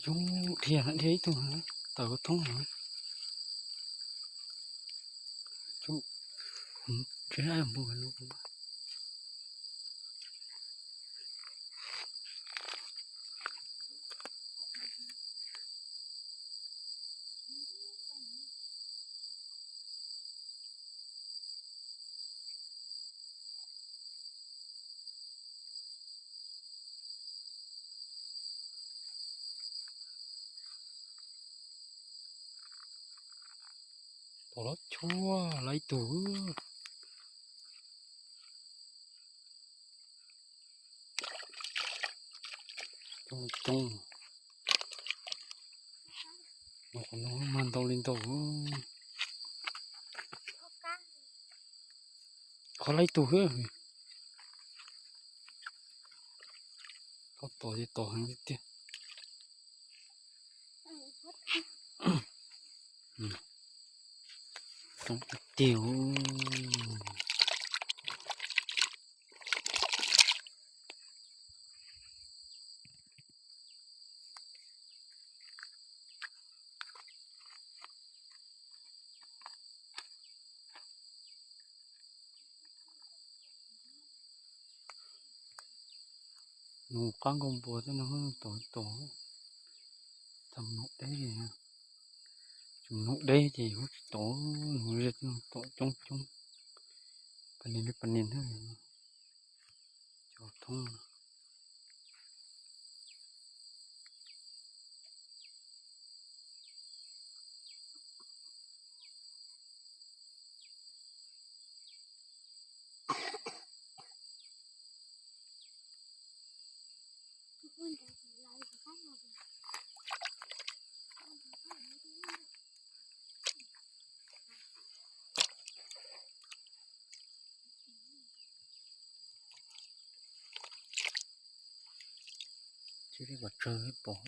Coob dhia, dhia ib tug tawm thoob no. Tsev mus Pom lov chuaj lawm ib tug. Coob coob. Qhov no mas ntau li ntau. Qhov lawm ib tug xwb. Koj tom ces tom heev tiag. Coob tiag. Nws qab nkaus npua thiab no, tom tom. Txaj muag deb li, tsis muaj deb ces yuav tsis tom, nws tom coob coob. Pas nis li pas nis thiab, cov thoob. Tsis pom tsawg pom.